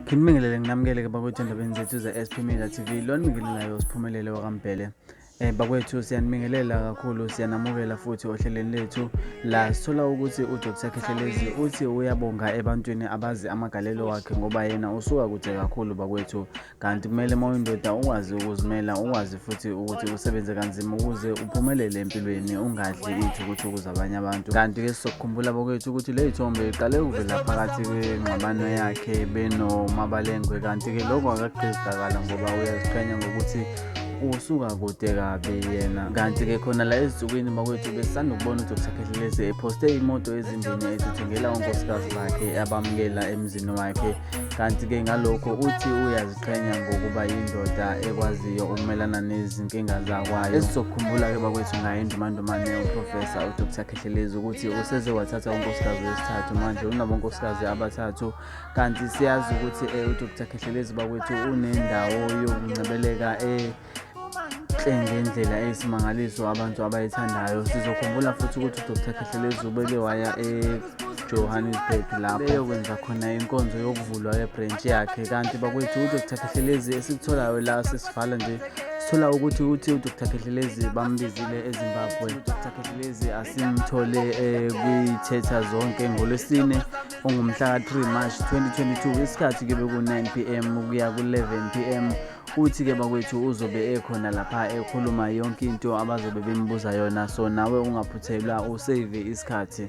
Nginibingelele nginamukele-ke bakwethu endabeni zethu ze-SP Media TV. Lo nibingelelayo uSiphumelele wakaMbhele. Bakwethu siyanibingelela kakhulu, siyanamukela futhi ohlelweni lethu la sithola ukuthi uDr Khehlelezi uthi uyabonga ebantwini abazi amagalelo wakhe ngoba yena usuka kude kakhulu bakwethu. Kanti kumele uma uyindoda ukwazi ukuzimela, ukwazi futhi ukuthi usebenze kanzima ukuze uphumelele empilweni, ungadli iy'thukuthuku zabanye abantu. Kanti-ke sizokukhumbula bakwethu ukuthi le y'thombe iqale ukuvela phakathi kwengxabano yakhe benoMabalengwe, kanti-ke lokho akakugqizakala ngoba uyaziqhenya ngokuthi usuka kude kabi yena. Kanti-ke khona la ezinsukwini bakwethu besisanda ukubona uDr Khehlelezi ephoste imoto ezimbini ezithengela unkosikazi bakhe abamukela emzini wakhe. Kanti-ke ngalokho uthi uyaziqhenya ngokuba yindoda ekwaziyo ukumelana nezinkinga zakwayo. Esizokukhumbula-ke bakwethu ngaye iNdumandumane uProfesa uDr Khehlelezi ukuthi useze wathatha unkosikazi wesithathu, manje unabonkosikazi abathathu. Kanti siyazi ukuthi uDr Khehlelezi bakwethu unendawo yokuncebeleka enhle ngendlela eyisimangaliso abantu abayithandayo. Sizokhumbula futhi ukuthi uDr Khehlelezi ubeke waya eJohannesburg lapho beyokwenza khona inkonzo yokuvulwa kwebhrentshi yakhe. Kanti bakwethu uDr Khehlelezi esikutholayo la sesivala nje, sithola ukuthi uthi uDr Khehlelezi bambizile eZimbabwe. UDr Khehlelezi asimthole kwithetha zonke ngoLwesine ongumhla ka-3 March 2022, isikhathi kuyobe ku-9 pm ukuya ku-11 pm. Uthi-ke bakwethu uzobe ekhona lapha ekhuluma yonke into abazobe bembuza yona, so nawe ungaphuthelwa usave isikhathi.